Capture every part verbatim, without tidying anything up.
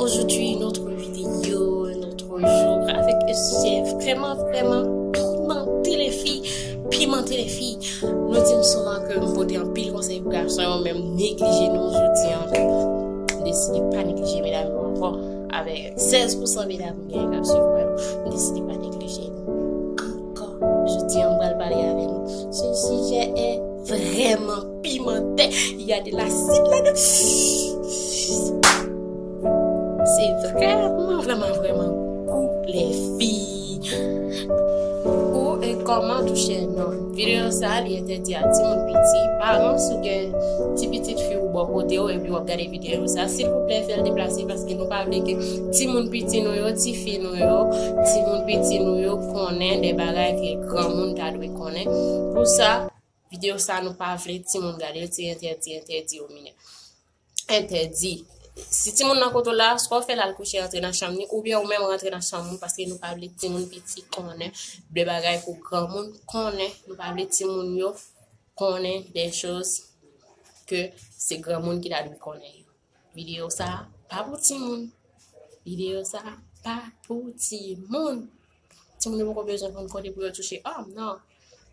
Aujourd'hui, notre vidéo, notre jour avec un sujet vraiment, vraiment pimenté, les filles. Pimenté, les filles. Nou di m souvan ke m pote anpil konsèy pou gason yo, men m neglije nou jodi an. M deside pa neglije medam yo ankò. Avèk sèz pou san medam m genyen k ap swiv mwen yo, m deside pa neglije nou ankò. Jodi an, m pral pale avè nou. Ce sujet est vraiment pimenté. Il y a de l'acide là-dedans. Se vrèman, vrèman, vrèman gou, les filles. Ou e kòman touche nonm. Videyo sa a, li entèdi a timoun piti. Paran, si w gen ti pitit fi w bò kote w epi w ap gade videyo sa, silvouplè, fè l deplase, paske nou pa vle ke timoun piti nou yo, tifi nou yo, timoun piti nou yo konnen de bagay ke granmoun ta dwe konnen. Pou sa, videyo sa, nou pa vle timoun gade l, se entèdi, entèdi o minè. Entèdi. Si timoun nan kote w la, swa w fè l al kouche, rantre nan chanm li, oubyen ou menm rantre nan chanm ou, paske nou pa vle timoun piti konnen de bagay pou granmoun konnen. Nou pa vle timoun yo konnen de choz ke se granmoun ki ta dwe konnen yo. Videyo sa a pa pou timoun. Videyo sa a pa pou timoun. Timoun yo poko bezwen konn kote pou yo touche. Oh, non.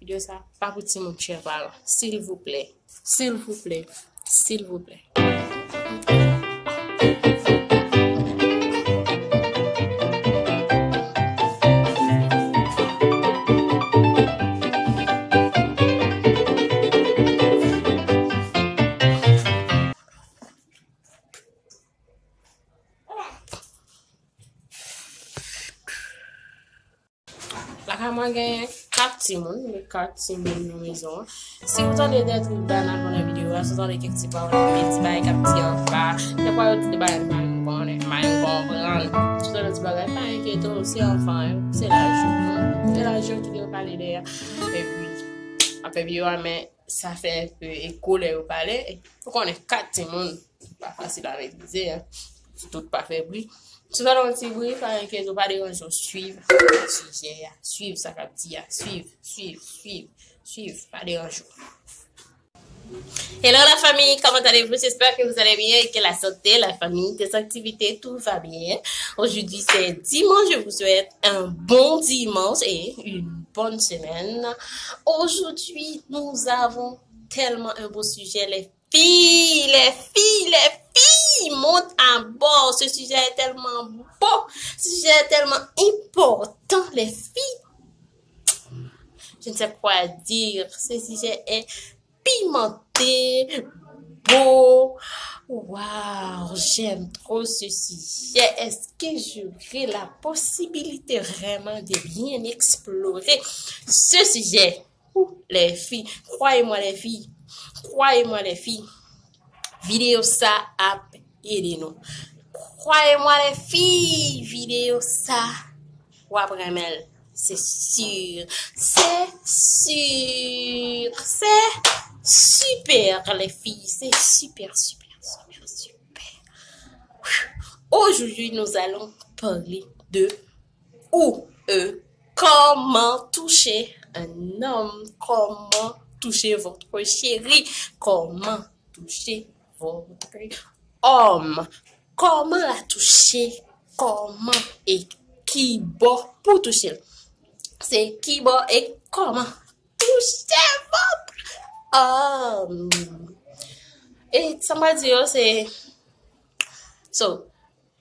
Videyo sa pa pou timoun, chè paran. Silvouplè. Silvouplè. Silvouplè. Lakay mwen gen kat timoun, gen kat timoun nan mezon an. Si w tande de trik banal pandan videyo a, si w tande kèk ti pawòl, kèk ti bagay k ap di anba, dèfwa yo di de bagay m pa menm konnen, m pa menm konprann. Si w tande ti bagay, pa enkyete w, se anfan yo, se laj yo. Se laj yo ki te pale dèyè. Epi, ap fè videyo a, men sa fè enpe eko lè yo pale. Ou konnen kat timoun, pa fasil a metrize, en. Tout pa fè bri. Si w tande yon ti bri, pa enkyete w, pa deranje w, swiv sijè a. Swiv sa k ap di a. Swiv, swiv, swiv, swiv. Pa deranje w. Hello la famille, comment allez-vous? J'espère que vous allez bien et que la santé, la famille, tes activités, tout va bien. Aujourd'hui, c'est dimanche. Je vous souhaite un bon dimanche et une bonne semaine. Aujourd'hui, nous avons tellement un beau sujet, les filles, les filles, les filles, monte à bord. Ce sujet est tellement beau, ce sujet est tellement important, les filles. Je ne sais quoi dire. Ce sujet est pimenté, beau. Waouh, j'aime trop ce sujet. Est-ce que j'aurai la possibilité vraiment de bien explorer ce sujet? Ouh, les filles, croyez-moi, les filles, croyez-moi, les filles, videyo sa ap ede nou. Croyez-moi, les filles, videyo sa, w ap renmen l. C'est sûr, c'est sûr, c'est super, les filles, c'est super, super, super, super. Aujourd'hui, nous allons parler de ou, euh, comment toucher un homme, comment toucher votre chéri, comment toucher votre homme, comment la toucher, comment et ki bò pou touche l. Se ki bò e kòman touche votre homme. E sa m pral di yo, se, so,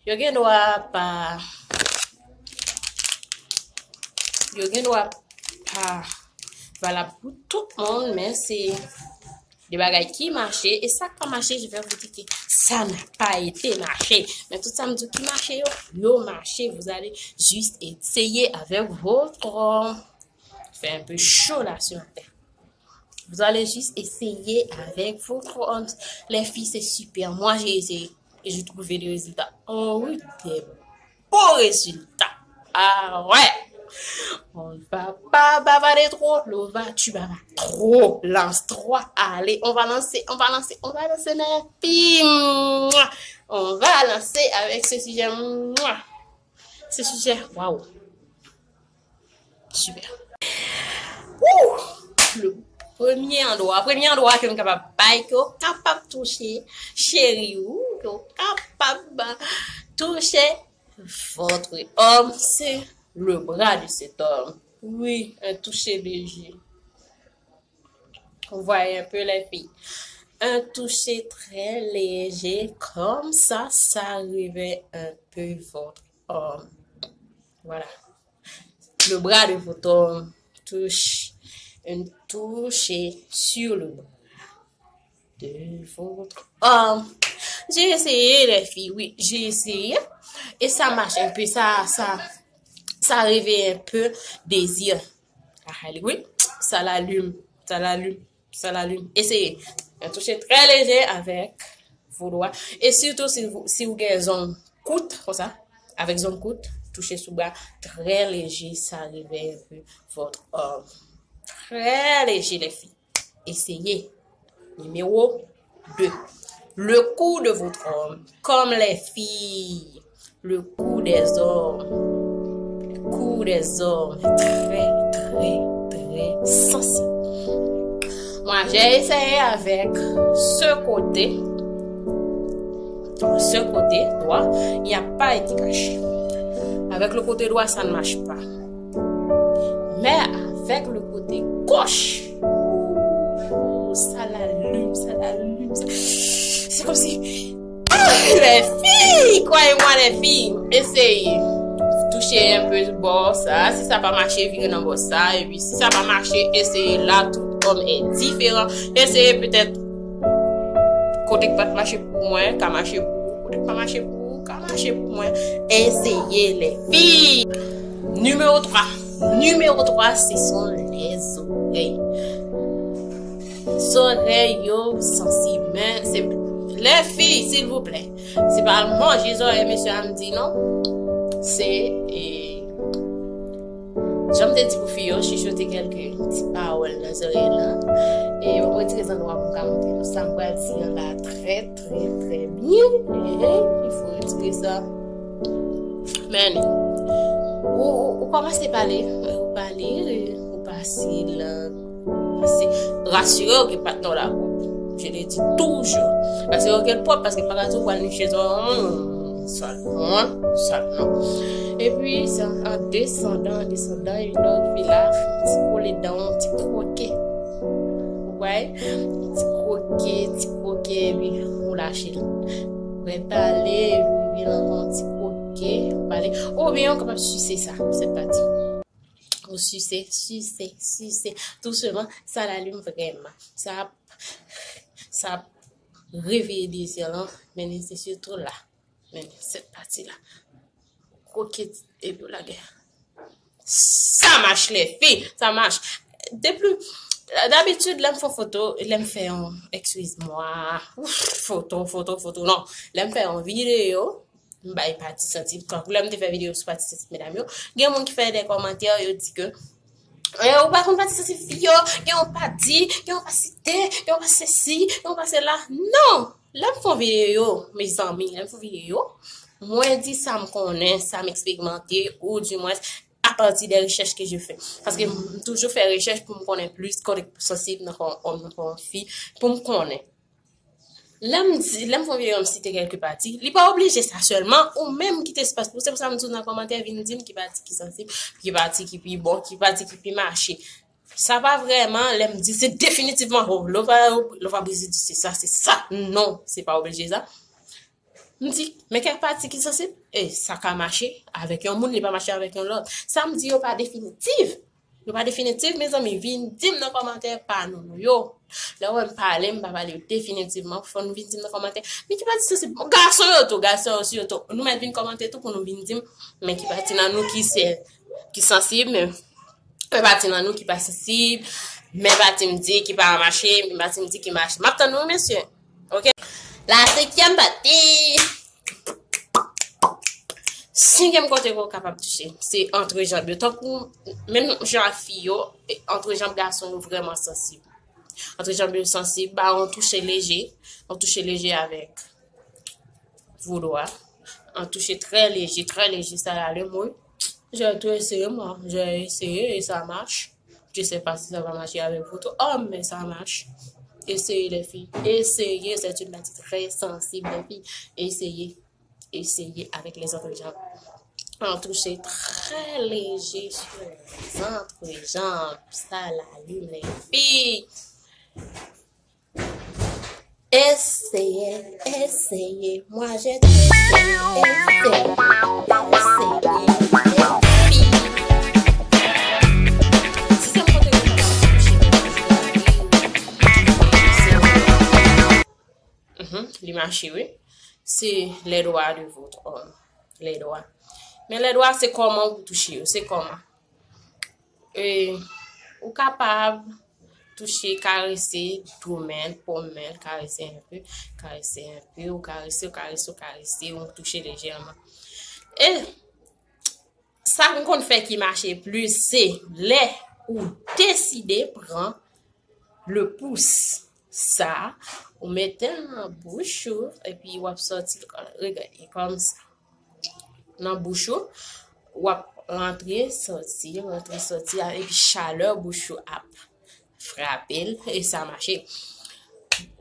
yo gen dwa pa, yo gen dwa pa valab pou tout moun, men se de bagay ki mache, e sa k pa mache, je vais vous dire que ça n'a pas été marché. Men tout sa m di ki mache yo, yo mache. Vous allez juste essayer avec votre, fait un peu chaud là sur la tête. Vous allez juste essayer avec votre homme. Les filles, c'est super. Moi, j'ai essayé et j'ai trouvé des résultats. Oh oui, des beaux résultats. Ah ouais. On va pas bavarder trop, Lova, tu bavardes trop. Lance trois, allez, on va lancer, on va lancer, on va lancer, mes filles. Mouah. On va lancer avec ce sujet. Mouah. Ce sujet, waouh. Super. Wouh! Le premye andwa, premye andwa ke m kapab bay, ke w kapab touche cheri w, ke w kapab toucher votre homme, c'est le bras de cet homme. Oui, un toucher léger. Vous voyez un peu les filles. Un toucher très léger, comme ça, ça réveille un peu votre homme. Voilà. Le bras de votre homme touche, une touche sur le bras de votre homme. J'ai essayé, les filles, oui, j'ai essayé. Et ça marche un peu, ça, ça, ça réveille un peu désir. Ah, oui, ça l'allume, ça l'allume, ça l'allume. Essayez. Un toucher très léger avec vos doigts. Et surtout si vous, si vous avez un coup, comme ça, avec un coup, toucher sous bras très léger, ça réveille un peu votre homme. Très léger, les filles. Essayez. Numéro deux. Le cou de votre homme, comme les filles. Le cou des hommes. Le cou des hommes est très, très, très sensible. Moi, j'ai essayé avec ce côté. Ce côté droit, il n'y a pas été caché. Avec le côté droit, ça ne marche pas. Mais avec le côté gauche, ouh, ça l'allume, ça l'allume. Ça... C'est comme si, ah, les filles, croyez-moi, les filles, essayez. Touchez un peu bò sa. Si sa pa mache, vire nan bò sa. Epi si sa pa mache, eseye la. Tout homme est différent. Eseye petèt kote k pa t mache pou mwen, ka mache pou ou. Kote k pa mache pou ou, ka mache pou mwen. Eseye, les filles. Numéro trois. Numéro trois, ce sont les oreilles. Zòrèy yo sansib, men se, les filles, s'il vous plaît, se pa manje zòrèy mesye a m di non. Se, e, jan m te di pou fi yo, chichote kèlke ti pawòl nan zòrèy la. E mwen retire zandwa pou m ka montre nou sa m pral di an la trè, trè, trè byen. Ehe, il faut retirer ça. Men, ou, ou, ou kòmanse pale, ou pale, ou pase la, pase, rasire w ke patnè w la pwòp. Je le dis toujours. Rasire w ke l pwòp, paske pa ka di w pral niche zò, hmm, sal, hmm, sal, non. Epi, sa, an desandan, an desandan, epi lè w rive la, ti kole dan w, ti kwoke. Ou wè? Ti kwoke, ti kwoke, epi ou lache l. Ou wè, pale, epi rive nan yon ti kwoke, ou pale. Oubyen ou kapab sise sa, sèt pati. Ou sise, sise, sise. Dousman, sa lalim vrèman. Sa ap, sa ap reveye dezi lan, men se sitou la. Men sèt pati la. Kwoke epi w lage. Sa mache, les filles, sa mache. Depi, dabitid, lè m fè yon foto, lè m fè yon, excuse-moi, ouf, foto, foto, foto, non. Lè m fè yon videyo, m bay pati sansib. Tankou lè m te fè videyo sou pati sansib medam yo, gen moun ki fè de kòmantè, yo di ke, e, ou pa konn pati sansib fi yo, gen yon pati, gen yon pa site, gen yon pa sesi, gen yon pa sela. Non! Lè m fè yon videyo, mezanmi, lè m fè yon videyo, mwen di sa m konnen, sa m eksperimante, ou dimwens, apati de rechèch ke je fè. Paske m toujou fè rechèch pou m konnen plis, kote k sansib nan kò yon òm, nan kò yon fi, pou m konnen. Lè m di, lè m fè yon videyo, m site kèlke pati, li pa oblije sa sèlman, ou menm kite espas pou, se pou sa m di w nan kòmantè, vin di m ki pati ki sansib, ki pati ki pi bon, ki pati ki pi mache. Sa pa vrèman, lè m di se definitivman, oh, lè w pa, lè w pa brize di se sa, se sa. Non, se pa oblije sa. M di, men kèk pati ki sansib, e sa ka mache avèk yon moun, li pa mache avèk yon lòt. Sa m di yo pa definitif. Yo pa definitif, mezanmi, vin di m nan kòmantè pa nou, nou yo. Lè w wè m pale, m pa pale yo definitivman, fò nou vin di m nan kòmantè. Men ki pati sansib? Bon, gason yo tou, gason yo sitou. Nou mèt vin kòmante tou pou nou vin di m, men ki pati nan nou ki se, ki sansib, men men pati nan nou ki pa sansib, men pati m di ki pa mache, men pati m di ki mache. M ap tann nou, mesye. Ok? La cinquième partie. Senkyèm kote ke w kapab touche, se antrejanb yo. Tankou, menm jan ak fi yo, e, antrejanb gason yo vrèman sansib. Antrejanb yo sansib, ba yon touche leje, yon touche leje avèk vodo a. Yon touche trè leje, trè leje, sa la le mou. J'ai tout essayé, moi. J'ai essayé et ça marche. Je sais pas si ça va marcher avec votre homme, mais ça marche. Essayez, les filles. Essayez. C'est une partie très sensible, les filles. Essayez. Eseye avec les entrejambes. On touche très léger sur les entrejambes. Ça, la ligne, les filles. Essayez, essayez, moi je t'essaye, essayez, essayez, les filles. Sizyèm kote nou kapab touche, Mhm, li mache, wi. Se les doigts de votre homme. Les doigts. Men les doigts, se kòman ou touche yo, se kòman. E, ou kapab touche, karese do men, po men, karese enpe, karese enpe, ou karese, ou karese, ou karese, ou touche lejèman. E sa m konn fè ki mache plis, se lè ou deside pran le pouce sa, ou mete l nan bouch ou, epi w ap sòti, regade, kòmsa. Nan bouch ou, w ap rantre, sòti, rantre, sòti, a, epi chalè bouch ou ap frape l, e sa mache.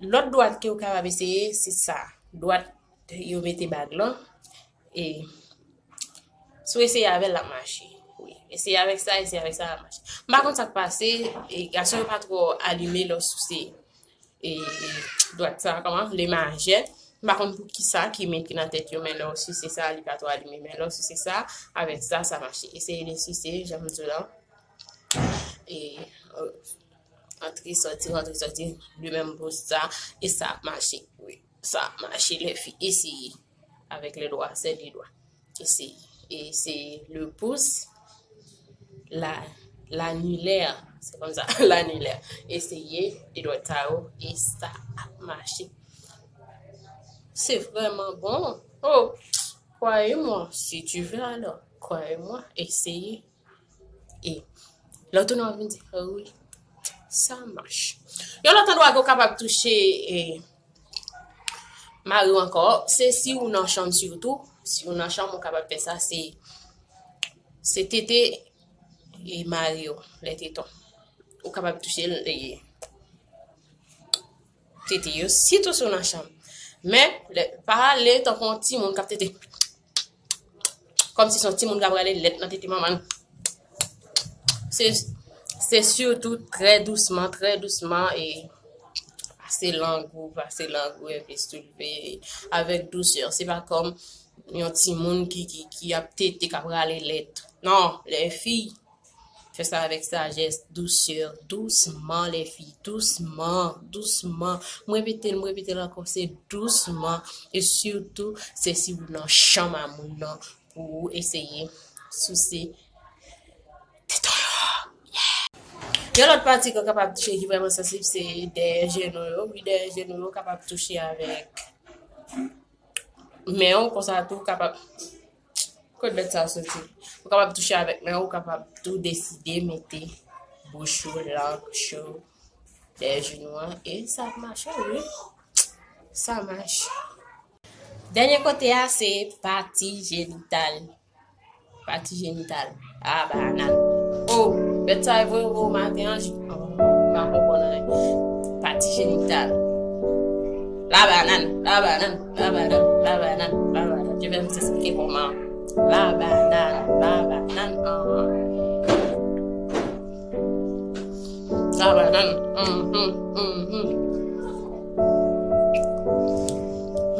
Lòt dwat ke w kapab eseye, se sa. Dwat, yo mete bag lan, e si w eseye avè l, l ap mache. Wi. Eseye avèk sa, eseye avèk sa, l ap mache. M pa konn sa k pase, e gason yo pa twò alime lè w souse, e, dwat sa, kòman, lemajè. M pa konn poukisa ki mete nan tèt yo, men lè w souse sa, li pa twò alime. Men lè w souse sa, avèk sa, sa mache. Eseye de souse, jan m di w la. E, euh, antre, sòti, rantre, sòti, le menm pou sa, e sa ap mache. Wi, sa ap mache, les filles, eseye. Avec les doigts, c'est les doigts. Eseye. E se le pouce, la, l'annulaire. Se kòmsa, l'annulaire. Eseye, e dwat sa yo, e sa ap mache. C'est vraiment bon. Oh, croyez-moi, si tu veux alors, croyez-moi, essayez. E lè w tounen w ap vin di, "Ah wi, sa mach." Yon lòt andwa ke w kapab touche, e, mari w ankò, se si w nan chanm sitou. Si w nan chanm, ou kapab fè sa, se, se tete, e, mari w, les tétons. Ou kapab touche l, e, tete yo, sitou si w nan chanm. Men, lè, pa ale tankou yon timoun k ap tete. Kòmsi se yon timoun k ap rale lèt nan tete manman l. Se, se sitou trè dousman, trè dousman, e pase lang ou, pase lang ou, epi soulve avèk dousè. Se pa kòm yon timoun ki, ki, ki ap tete, k ap rale lèt. Non, les filles, fè sa avèk sajès, dousè, dousman, les filles, dousman, dousman. M repete l, m repete l ankò, se dousman. E sitou, se si w nan chanm a moun nan pou w eseye souse teton yo. Yeah! Yon lòt pati ke w kapab touche ki vrèman sansib, se dèyè jenou yo. Wi, dèyè jenou yo, w kapab touche avèk men w, konsa tou, w kapab Kot bèt sa soti? Ou kapab touche avèk men, ou kapab tou deside mete bouch ou, lang ou dèyè jenou an, e sa ap mache, wi. Sa mache. Dènye kote a, se pati jenital. Pati jenital. A, banann. Oh, bèt sa voye w maten an, m pa konprann anyen. Pati jenital. La banane, la banane, la banane, la banane, la banane. Je vais vous expliquer comment. La banane, la banane, ah. La banane, mhm, mhm.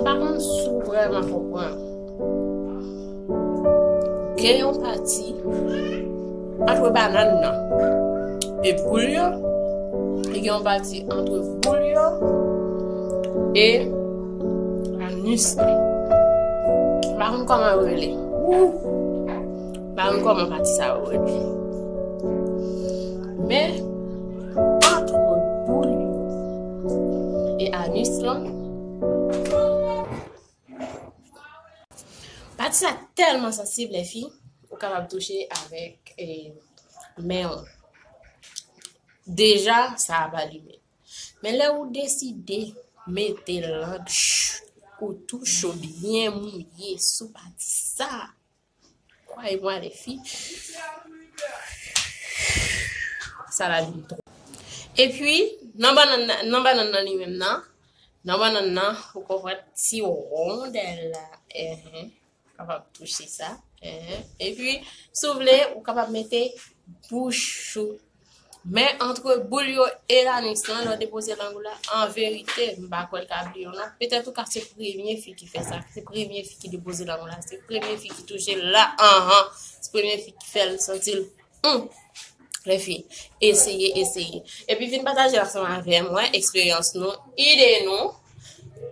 M pa konn si w vrèman konprann. Gen yon pati antre banann nan e boul yo, e gen yon pati antre boul yo e anis lan. M pa konn kòman yo rele. Wou! M pa konn kòman pati sa yo rele. Men, antre boul yo e anis lan, pati sa tèlman sansib, les filles, ou kapab touche avèk, eh, men w. Deja, sa ap alime. Men lè ou deside mete lang ou tou cho byen mouye sou pati sa, croyez-moi, les filles, sa va vin twò. Epi, nan banann nan, nan banann nan li menm nan, Nan bannann nan, ou konprann ti wondèl la. Enhen. Kapab touche sa. Enhen. Epi, si w vle, ou kapab mete bouch ou. Men antre boul yo e lanis lan, lè w depoze lang ou la, an verite, m pa kwè l ka bliye w non. Petèt ou ka se premye fi ki fè sa. Se premye fi ki depoze lang ou la. Se premye fi ki touche l la. Anhan. Se premye fi ki fè l santi l. Hmm. Lefi, eseye, eseye. Epi vin pataje ansanm avè mwen eksperyans nou, ide nou.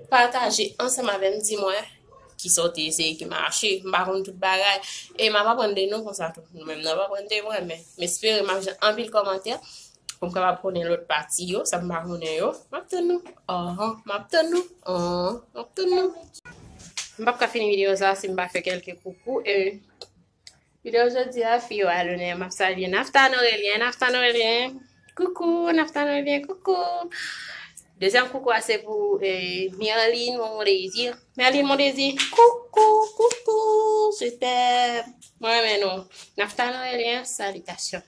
Pataje ansanm avè m, di mwen kisa w te eseye ki mache. M pa konn tout bagay. E m ap aprann de nou konsa tou. Nou menm n ap aprann de mwen, men m espere m ap jwenn anpil kòmantè pou m kapab konnen lòt pati yo, sa m pa konnen yo. M ap tann nou. Anhan, m ap tann nou. Anhan, m ap tann nou. M p ap ka fini videyo sa si m pa fè kèlke koukou. E videyo jodi a, fi yo alonè, m ap salye Naftan Aurelien, Naftan Aurelien. Koukou, Naftan Aurelien, koukou. Dezyèm koukou a se pou eh, Merline Mondésir. Merline Mondésir, koukou, koukou, je t'aime. Mwen renmen nou. Naftan Aurelien, salitasyon.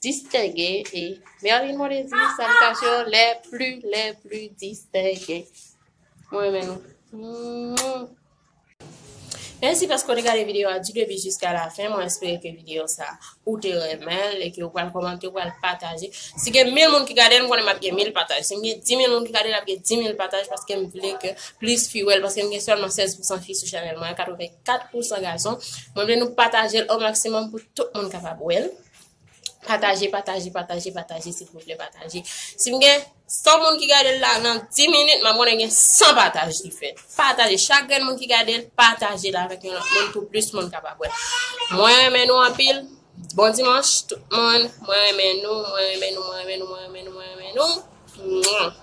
Distenge e Merline Mondésir, salitasyon, les plus, les plus distingués. Mwen renmen nou. Mwen. Mèsi paske w te gade videyo a du début jusqu'à la fin. Mwen espere ke videyo sa ou te renmen l e ke ou pral kòmante, ou pral pataje. Si gen mil moun ki gade l, m konnen m ap gen mil pataj. Si m gen dis mil moun ki gade l, ap gen dis mil pataj paske m vle ke plis fi wè l, paske m gen sèlman sèz pousan fi sou chanèl mwen, katrevenkat pousan gason. Mwen vle nou pataje l o maksimòm pou tout moun kapab wè l. Pataje, pataje, pataje, pataje, silvouplè, pataje. Si m gen san moun ki gade l la nan dis minit, m ap konnen gen san pataj ki fèt. Pataje, chak grenn moun ki gade l, pataje l avèk yon lòt moun pou plis moun kapab wè. Mwen renmen nou anpil. Bon dimanch, tout moun. Mwen renmen nou, mwen renmen nou, mwen renmen nou, mwen renmen nou, mwen renmen nou. Mwen.